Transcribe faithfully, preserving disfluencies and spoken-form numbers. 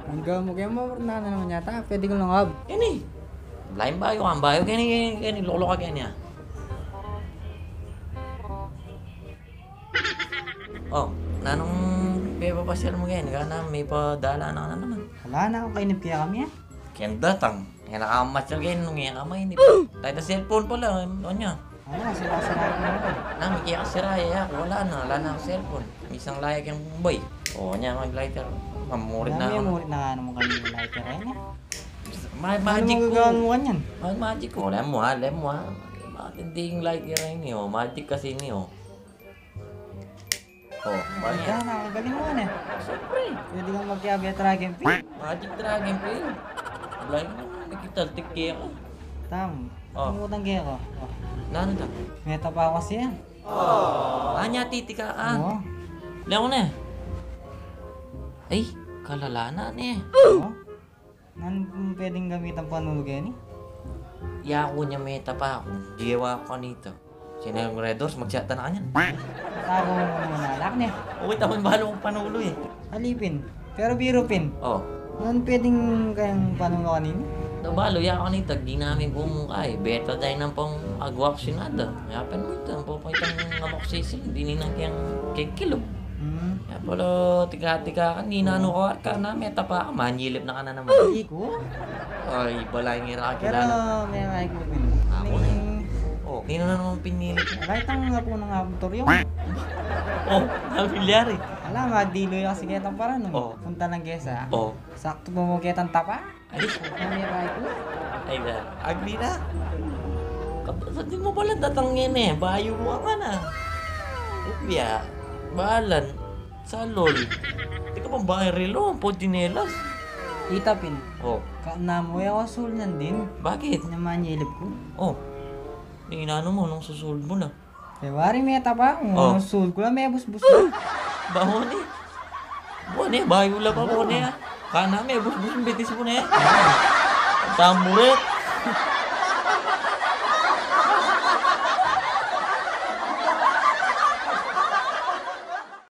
Angga mu kaya mo, na naman yata. Pwede ko lang ab. Keni. Lain bayu, ang bayu. Keni, keni, keni. Lolo ka keni, ah. Oh, nanung pepapasyal mu keni? Kana me padala na ka na naman. Ala, nakapainip kaya kami, ah. Kaya datang. Kaya nakamasyal keni nung kaya kami inip. Tayo ta cellphone pala, ano niya? Ala, sira-sira ko na. Na, may kaya kasira, ya, wala na, wala na akong cellphone. Misang laya keng bay. O, nya mag-lighter. Mamurit na ako. Mamurit na nga naman kami ng lighter, ay, nya. Ma-, ano magic ko. Magagawa mo kanyan? Ma-, magic ko. Alam mo, ha? Alam mo, ha? Matinding lighter ini, o. Magic kasi ini, o. O, ayan. Ayan, ang galing mo, ne. Siyempre. Pwede kang magkiabe Dragon Pin. Magic Dragon Pin. Wala yun, nakitaltik kaya ako. Tam. O. Ang utang kaya ko. O. Nanda? May tapa kasi yan. Anya, titika, ah. Oo. Leon, eh. Ay, kalala na, ne. Oo. Nan pwedeng gamitan panulu keni? Yaku nya, meta pa aku. Diwa ku kanita. Sina yung Red Horse, magsiyata na kanyan. Tago mo naman alak, ne. Uy, taman balo kong panulu, eh. Alipin. Pero biru pin. O. Nan pwedeng kayang panulu kanini? Da balo, yaku kanita, di namin kumungkay. Beta day nang pang agwak sinada. Yapen mu ita, ang papaytang ngamak sisi, di ninang kayang kekilog. Hmm. Ya pala, tika-tika ka, ninanu ka, ka na, meta pa ka, manyilip na ka na naman. Di ku. Ay, balay ngira kakilala. Pero, me-like ku pin. Aku, eh. O, ninu na naman pinili? Alay, tang nga pu nang abtor yung. O, namilyar, eh. Ala, madilu ya kasi ketang paranu. O. Punta nang kesa. O. Saktu pa mu ketang tapa. Ay. Kami, right, no? Ay, na. Agli na. Kap-, sa di mu pala datang ngeni, eh. Bayu mu ka na. Upya. Balan. Salol. Di ka pang bahay relo, ang podinelas. Ita pin. O. Ka na mu, e, o, sul nyan din. Bakit? Naman yilip ku. O. Ninanu mu nung susul mu na? February, meta pa. O. Sul ku la, mebusbus na. Ba mu ni? Bone, bayu la pa, bone, ah. Kana mebusbus, betis mu ne. Tamburet.